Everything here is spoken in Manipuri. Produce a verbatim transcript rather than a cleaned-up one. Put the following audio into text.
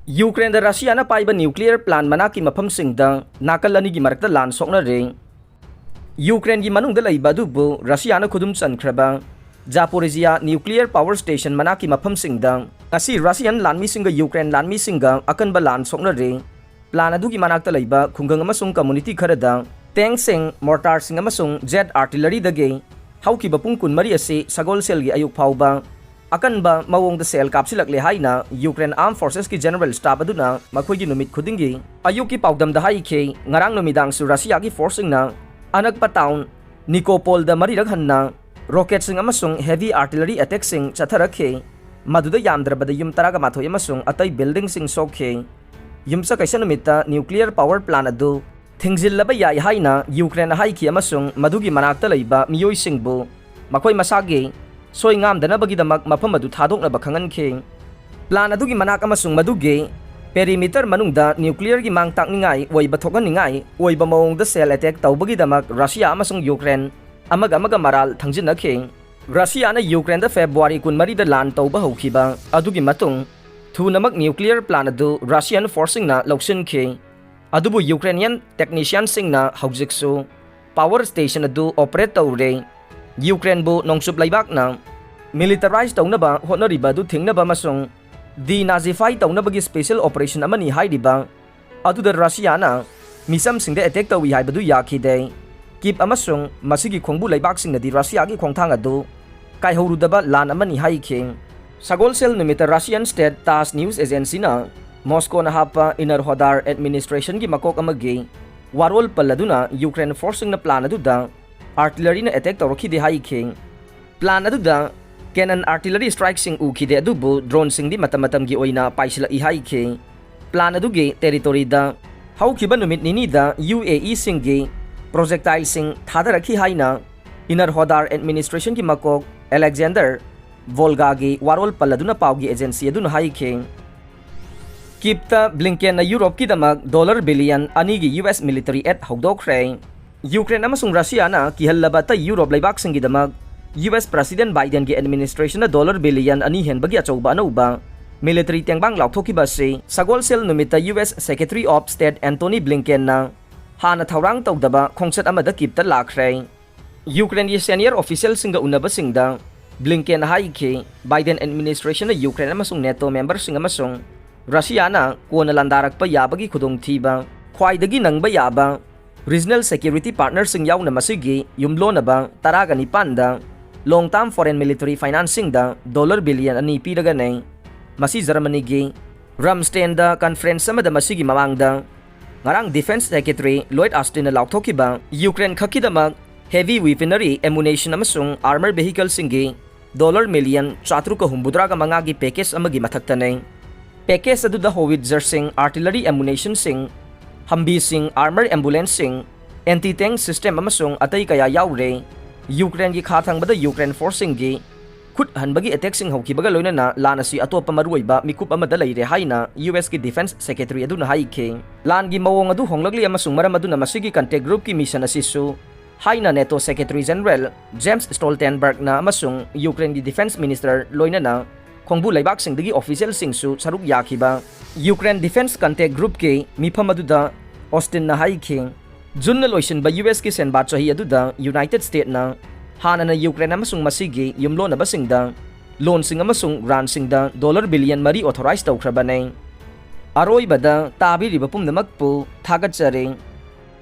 ꯌꯨꯀ꯭ꯔꯦꯟꯗ ꯔꯁꯤꯌꯥꯅ ꯄꯥꯏꯕ ꯅ꯭ꯌꯨꯀ꯭ꯂꯤꯌꯔ ꯄ꯭ꯂꯥꯟ ꯃꯅꯥꯛꯀꯤ ꯃꯐꯝꯁꯤꯡꯗ ꯅꯥꯀꯜ ꯑꯅꯤꯒꯤ ꯃꯔꯛꯇ ꯂꯥꯟ ꯁꯣꯛꯅꯔꯦ꯫ ꯌꯨꯀ꯭ꯔꯦꯟꯒꯤ ꯃꯅꯨꯡꯗ ꯂꯩꯕ ꯑꯗꯨꯕꯨ ꯔꯁꯤꯌꯥꯅ ꯈꯨꯗꯨꯝ ꯆꯟꯈ꯭ꯔꯕ ꯖꯥꯄꯣꯔꯤꯖꯤꯌꯥ ꯅ꯭ꯌꯨꯀ꯭ꯂꯤꯌꯔ ꯄꯥꯋꯔ ꯁ꯭ꯇꯦꯁꯟ ꯃꯅꯥꯛꯀꯤ ꯃꯐꯝꯁꯤꯡꯗ ꯉꯁꯤ ꯔꯁꯤꯌꯥꯟ ꯂꯥꯟꯃꯤꯁꯤꯡꯒ ꯌꯨꯀ꯭ꯔꯦꯟ ꯂꯥꯟꯃꯤꯁꯤꯡꯒ ꯑꯀꯟꯕ ꯂꯥꯟ ꯁꯣꯛꯅꯔꯦ꯫ ꯄ꯭ꯂꯥꯟ ꯑꯗꯨꯒꯤ ꯃꯅꯥꯛꯇ ꯂꯩꯕ ꯈꯨꯡꯒꯪ ꯑꯃꯁꯨꯡ ꯀꯝꯃꯨꯅꯤꯇꯤ ꯈꯔꯗ ꯇꯦꯡꯁꯤꯡ, ꯃꯣꯔꯇꯥꯔꯁꯤꯡ ꯑꯃꯁꯨꯡ ꯖꯦꯠ ꯑꯥꯔꯇꯤꯂꯔꯤꯗꯒꯤ ꯍꯧꯈꯤꯕ ꯄꯨꯡ ꯀꯨꯟꯃꯔꯤ ꯑꯁꯤ ꯁꯒꯣꯜꯁꯦꯜꯒꯤ ꯑꯌꯨꯛ ꯐꯥꯎꯕ ꯑꯀꯟꯕ ꯃꯑꯣꯡꯗ ꯁꯦꯜ ꯀꯥꯞꯁꯤꯜꯂꯛꯂꯦ ꯍꯥꯏꯅ ꯌꯨꯀ꯭ꯔꯦꯟ ꯑꯥꯔꯝ ꯐꯣꯔꯁꯦꯁꯀꯤ ꯖꯦꯅꯔꯦꯜ ꯁ꯭ꯇꯥꯐ ꯑꯗꯨꯅ ꯃꯈꯣꯏꯒꯤ ꯅꯨꯃꯤꯠ ꯈꯨꯗꯤꯡꯒꯤ ꯑꯌꯨꯛꯀꯤ ꯄꯥꯎꯗꯝꯗ ꯍꯥꯏꯈꯤ꯫ ꯉꯔꯥꯡ ꯅꯨꯃꯤꯗꯥꯡꯁꯨ ꯔꯁꯤꯌꯥꯒꯤ ꯐꯣꯔꯁꯁꯤꯡꯅ ꯑꯅꯛꯄ ꯇꯥꯎꯟ ꯅꯤꯀꯣꯄꯣꯜꯗ ꯃꯔꯤꯔꯛ ꯍꯟꯅ ꯔꯣꯀꯦꯠꯁꯤꯡ ꯑꯃꯁꯨꯡ ꯍꯦꯚꯤ ꯑꯥꯔꯇꯤꯂꯔꯤ ꯑꯦꯇꯦꯛꯁꯤꯡ ꯆꯠꯊꯔꯛꯈꯤ꯫ ꯃꯗꯨꯗ ꯌꯥꯝꯗ꯭ꯔꯕꯗ ꯌꯨꯝ ꯇꯔꯥꯒ ꯃꯥꯊꯣꯏ ꯑꯃꯁꯨꯡ ꯑꯇꯩ ꯕꯤꯜꯗꯤꯡꯁꯤꯡ ꯁꯣꯛꯈꯤ꯫ ꯌꯨꯝꯁꯀꯩꯁ ꯅꯨꯃꯤꯠꯇ ꯅ꯭ꯌꯨꯀ꯭ꯂꯤꯌꯔ ꯄꯥꯋꯔ ꯄ꯭ꯂꯥꯟ ꯑꯗꯨ ꯊꯤꯡꯖꯤꯜꯂꯕ ꯌꯥꯏ ꯍꯥꯏꯅ ꯌꯨꯀ꯭ꯔꯦꯟꯅ ꯍꯥꯏꯈꯤ ꯑꯃꯁꯨꯡ ꯃꯗꯨꯒꯤ ꯃꯅꯥꯛꯇ ꯂꯩꯕ ꯃꯤꯑꯣꯏꯁꯤꯡꯕꯨ ꯃꯈꯣꯏ ꯃꯁꯥꯒꯤ ꯁꯣꯏ ꯉꯥꯝꯗꯅꯕꯒꯤꯗꯃꯛ ꯃꯐꯝ ꯑꯗꯨ ꯊꯥꯗꯣꯛꯅꯕ ꯈꯪꯍꯟꯈꯤ꯫ ꯄ꯭ꯂꯥꯟ ꯑꯗꯨꯒꯤ ꯃꯅꯥꯛ ꯑꯃꯁꯨꯡ ꯃꯗꯨꯒꯤ ꯄꯦꯔꯤꯃꯤꯇꯔ ꯃꯅꯨꯡꯗ ꯅ꯭ꯌꯨꯀ꯭ꯂꯤꯌꯔꯒꯤ ꯃꯥꯡ ꯇꯥꯛꯅꯤꯡꯉꯥꯏ ꯑꯣꯏꯕ ꯊꯣꯛꯍꯟꯅꯤꯡꯉꯥꯏ ꯑꯣꯏꯕ ꯃꯑꯣꯡꯗ ꯁꯦꯜ ꯑꯦꯇꯦꯛ ꯇꯧꯕꯒꯤꯗꯃꯛ ꯔꯁꯤꯌꯥ ꯑꯃꯁꯨꯡ ꯌꯨꯀ꯭ꯔꯦꯟ ꯑꯃꯒ ꯑꯃꯒ ꯃꯔꯥꯜ ꯊꯪꯖꯤꯟꯅꯈꯤ꯫ ꯔꯁꯤꯌꯥꯅ ꯌꯨꯀ꯭ꯔꯦꯟꯗ ꯐꯦꯕ꯭ꯔꯨꯋꯥꯔꯤ ꯀꯨꯟꯃꯔꯤꯗ ꯂꯥꯟ ꯇꯧꯕ ꯍꯧꯈꯤꯕ ꯑꯗꯨꯒꯤ ꯃꯇꯨꯡ ꯊꯨꯅꯃꯛ ꯅ꯭ꯌꯨꯀ꯭ꯂꯤꯌꯔ ꯄ꯭ꯂꯥꯟ ꯑꯗꯨ ꯔꯁꯤꯌꯥꯟ ꯐꯣꯔꯁꯁꯤꯡꯅ ꯂꯧꯁꯤꯟꯈꯤ꯫ ꯑꯗꯨꯕꯨ ꯌꯨꯀ꯭ꯔꯦꯅꯤꯌꯟ ꯇꯦꯛꯅꯤꯁꯤꯌꯥꯟꯁꯤꯡꯅ ꯍꯧꯖꯤꯛꯁꯨ ꯄꯥꯋꯔ ꯁ꯭ꯇꯦꯁꯟ ꯑꯗꯨ ꯑꯣꯄꯔꯦꯠ ꯇꯧꯔꯦ꯫ ꯌꯨꯀ꯭ꯔꯦꯟꯕꯨ ꯅꯣꯡꯆꯨꯞ ꯂꯩꯕꯥꯛꯅ ꯃꯤꯂꯤꯇꯔꯥꯏꯖ ꯇꯧꯅꯕ ꯍꯣꯠꯅꯔꯤꯕ ꯑꯗꯨ ꯊꯤꯡꯅꯕ ꯑꯃꯁꯨꯡ ꯗꯤꯅꯥꯖꯤꯐꯥꯏ ꯇꯧꯅꯕꯒꯤ ꯁ꯭ꯄꯦꯁꯤꯌꯦꯜ ꯑꯣꯄꯔꯦꯁꯟ ꯑꯃꯅꯤ ꯍꯥꯏꯔꯤꯕ ꯑꯗꯨꯗ ꯔꯁꯤꯌꯥꯅ ꯃꯤꯆꯝꯁꯤꯡꯗ ꯑꯦꯇꯦꯛ ꯇꯧꯏ ꯍꯥꯏꯕꯗꯨ ꯌꯥꯈꯤꯗꯦ꯫ ꯀꯤꯞ ꯑꯃꯁꯨꯡ ꯃꯁꯤꯒꯤ ꯈꯣꯡꯕꯨ ꯂꯩꯕꯥꯛꯁꯤꯡꯅꯗꯤ ꯔꯁꯤꯌꯥꯒꯤ ꯈꯣꯡꯊꯥꯡ ꯑꯗꯨ ꯀꯥꯏꯍꯧꯔꯨꯗꯕ ꯂꯥꯟ ꯑꯃꯅꯤ ꯍꯥꯏꯈꯤ꯫ ꯁꯒꯣꯜꯁꯦꯜ ꯅꯨꯃꯤꯠꯇ ꯔꯁꯤꯌꯥꯟ ꯁ꯭ꯇꯦꯠ ꯇꯥꯁ ꯅ꯭ꯌꯨꯁ ꯑꯦꯖꯦꯟꯁꯤꯅ ꯃꯣꯁꯀꯣꯅ ꯍꯥꯞꯄ ꯏꯅꯔ ꯍꯣꯗꯥꯔ ꯑꯦꯗꯃꯤꯅꯤꯁꯇ꯭ꯔꯦꯁꯟꯒꯤ ꯃꯀꯣꯛ ꯑꯃꯒꯤ ꯋꯥꯔꯣꯜ ꯄꯜꯂꯗꯨꯅ ꯌꯨꯀ꯭ꯔꯦꯟ ꯐꯣꯔꯁꯁꯤꯡꯅ ꯄ꯭ꯂꯥꯟ ꯑꯗꯨꯗ ꯑꯥꯔꯇꯤꯂꯔꯤꯅ ꯑꯦꯇꯦꯛ ꯇꯧꯔꯛꯈꯤꯗꯦ ꯍꯥꯏꯈꯤ꯫ ꯄ꯭ꯂꯥꯟ ꯑꯗꯨꯗ ꯀꯦꯅꯟ ꯑꯥꯔꯇꯤꯂꯔꯤ ꯁ꯭ꯇ꯭ꯔꯥꯏꯛꯁꯤꯡ ꯎꯈꯤꯗꯦ, ꯑꯗꯨꯕꯨ ꯗ꯭ꯔꯣꯟꯁꯤꯡꯗꯤ ꯃꯇꯝ ꯃꯇꯝꯒꯤ ꯑꯣꯏꯅ ꯄꯥꯏꯁꯤꯜꯂꯛꯏ ꯍꯥꯏꯈꯤ꯫ ꯄ꯭ꯂꯥꯟ ꯑꯗꯨꯒꯤ ꯇꯦꯔꯤꯇꯣꯔꯤꯗ ꯍꯧꯈꯤꯕ ꯅꯨꯃꯤꯠ ꯅꯤꯅꯤꯗ ꯌꯨ ꯑꯦ ꯏꯁꯤꯡꯒꯤ ꯄ꯭ꯔꯣꯖꯦꯛꯇꯥꯏꯜꯁꯤꯡ ꯊꯥꯗꯔꯛꯈꯤ ꯍꯥꯏꯅ ꯏꯅꯔ ꯍꯣꯗꯥꯔ ꯑꯦꯗꯃꯤꯅꯤꯁꯇ꯭ꯔꯦꯁꯟꯒꯤ ꯃꯀꯣꯛ ꯑꯂꯦꯛꯖꯦꯟꯗꯔ ꯚꯣꯜꯒꯥꯒꯤ ꯋꯥꯔꯣꯜ ꯄꯜꯂꯗꯨꯅ ꯄꯥꯎꯒꯤ ꯑꯦꯖꯦꯟꯁꯤ ꯑꯗꯨꯅ ꯍꯥꯏꯈꯤ꯫ ꯀꯤꯞꯇ ꯕ꯭ꯂꯤꯡꯀꯦꯟꯅ ꯌꯨꯔꯣꯞꯀꯤꯗꯃꯛ ꯗꯣꯂꯔ ꯕꯤꯂꯤꯌꯟ ꯑꯅꯤꯒꯤ ꯌꯨ ꯑꯦꯁ ꯃꯤꯂꯤꯇꯔꯤ ꯑꯦꯗ ꯍꯧꯗꯣꯛꯈ꯭ꯔꯦ꯫ ꯌꯨꯀ꯭ꯔꯦꯟ ꯑꯃꯁꯨꯡ ꯔꯁꯤꯌꯥꯅ ꯀꯤꯍꯜꯂꯕ ꯑꯇꯩ ꯌꯨꯔꯣꯞ ꯂꯩꯕꯥꯛꯁꯤꯡꯒꯤꯗꯃꯛ ꯌꯨ ꯑꯦꯁ ꯄ꯭ꯔꯁꯤꯗꯦꯟ ꯕꯥꯏꯗꯦꯟꯒꯤ ꯑꯦꯗꯃꯤꯅꯤꯁꯇ꯭ꯔꯦꯁꯟꯅ ꯗꯣꯂꯔ ꯕꯤꯂꯤꯌꯟ ꯑꯅꯤ ꯍꯦꯟꯕꯒꯤ ꯑꯆꯧꯕ ꯑꯅꯧꯕ military ꯇꯦꯡꯕꯥꯡ ꯂꯥꯎꯊꯣꯛꯈꯤꯕ ꯑꯁꯤ ꯁꯒꯣꯜꯁꯦꯜ ꯅꯨꯃꯤꯠꯇ U S Secretary of State Antony Blinkenꯅ ꯍꯥꯟꯅ ꯊꯧꯔꯥꯡ ꯇꯧꯗꯕ ꯈꯣꯡꯆꯠ ꯑꯃꯗ ꯀꯤꯞꯇ ꯂꯥꯛꯈ꯭ꯔꯦ꯫ Ukraineꯒꯤ senior officialꯁꯤꯡꯒ ꯎꯅꯕꯁꯤꯡꯗ Blinken ꯍꯥꯏꯈꯤ, Biden administrationꯅ Ukraine ꯑꯃꯁꯨꯡ NATO memberꯁꯤꯡ ꯑꯃꯁꯨꯡ Russiaꯅ ꯀꯣꯟꯅ ꯂꯥꯟꯗꯥꯔꯛꯄ ꯌꯥꯕꯒꯤ ꯈꯨꯗꯣꯡꯊꯤꯕ ꯈ꯭ꯋꯥꯏꯗꯒꯤ ꯅꯪꯕ ꯌꯥꯕ regional security partnerꯁꯤꯡ ꯌꯥꯎꯅ ꯃꯁꯤꯒꯤ ꯌꯨꯝꯂꯣꯟꯅꯕ ꯇꯔꯥꯒ ꯅꯤꯄꯥꯟꯗ long term foreign military financingꯗ dollar billion ꯑꯅꯤ ꯄꯤꯔꯒꯅꯤ꯫ ꯃꯁꯤ Germanyꯒꯤ Ramsteinꯗ conference ꯑꯃꯗ ꯃꯁꯤꯒꯤ ꯃꯃꯥꯡꯗ ꯉꯔꯥꯡ Defense Secretary Lloyd Austinꯅ ꯂꯥꯎꯊꯣꯛꯈꯤꯕ Ukraine ꯈꯛꯀꯤꯗꯃꯛ heavy weaponry ammunition ꯑꯃꯁꯨꯡ armor vehicleꯁꯤꯡꯒꯤ dollar million ꯆꯥꯇ꯭ꯔꯨꯛꯀ ꯍꯨꯝꯐꯨꯇꯔꯥꯒ ꯃꯉꯥꯒꯤ package ꯑꯃꯒꯤ ꯃꯊꯛꯇꯅꯤ꯫ Package ꯑꯗꯨꯗ howitzersꯤꯡ, artillery ammunitionꯁꯤꯡ, Humveeꯁꯤꯡ, armor ambulanceꯁꯤꯡ, anti-tank system ꯑꯃꯁꯨꯡ ꯑꯇꯩ ꯀꯌꯥ ꯌꯥꯎꯔꯦ꯫ Ukraineꯒꯤ ꯈꯥ ꯊꯪꯕꯗ Ukraine forceꯁꯤꯡꯒꯤ ꯈꯨꯠ ꯍꯟꯕꯒꯤ attackꯁꯤꯡ ꯍꯧꯈꯤꯕꯒ ꯂꯣꯏꯅꯅ ꯂꯥꯟ ꯑꯁꯤ ꯑꯇꯣꯞꯄ ꯃꯔꯨꯑꯣꯏꯕ ꯃꯤꯀꯨꯞ ꯑꯃꯗ ꯂꯩꯔꯦ ꯍꯥꯏꯅ U Sꯀꯤ Defense Secretary ꯑꯗꯨꯅ ꯍꯥꯏꯈꯤ꯫ ꯂꯥꯟꯒꯤ ꯃꯑꯣꯡ ꯑꯗꯨ ꯍꯣꯡꯂꯛꯂꯤ ꯑꯃꯁꯨꯡ ꯃꯔꯝ ꯑꯗꯨꯅ ꯃꯁꯤꯒꯤ contact groupꯀꯤ mission ꯑꯁꯤꯁꯨ ꯍꯥꯏꯅ NATO Secretary General Jens Stoltenbergꯅ ꯑꯃꯁꯨꯡ Ukraineꯒꯤ Defense Minister ꯂꯣꯏꯅꯅ ꯈꯣꯡꯕꯨ ꯂꯩꯕꯥꯛꯁꯤꯡꯗꯒꯤ officialꯁꯤꯡꯁꯨ ꯁꯔꯨꯛ ꯌꯥꯈꯤꯕ Ukraine Defense Contact Groupꯀꯤ ꯃꯤꯐꯝ ꯑꯗꯨꯗ Austinꯅ ꯍꯥꯏꯈꯤ꯫ Juneꯅ ꯂꯣꯏꯁꯤꯟꯕ U Sꯀꯤ ꯁꯦꯟꯕꯥ ꯆꯍꯤ ꯑꯗꯨꯗ United Statesꯅ ꯍꯥꯟꯅꯅ Ukraine ꯑꯃꯁꯨꯡ ꯃꯁꯤꯒꯤ ꯌꯨꯝꯂꯣꯟꯅꯕꯁꯤꯡꯗ loanꯁꯤꯡ ꯑꯃꯁꯨꯡ grantꯁꯤꯡꯗ dollar billion ꯃꯔꯤ authorize ꯇꯧꯈ꯭ꯔꯕꯅꯤ꯫ ꯑꯔꯣꯏꯕꯗ ꯇꯥꯕꯤꯔꯤꯕ ꯄꯨꯝꯅꯃꯛꯄꯨ ꯊꯥꯒꯠꯆꯔꯤ꯫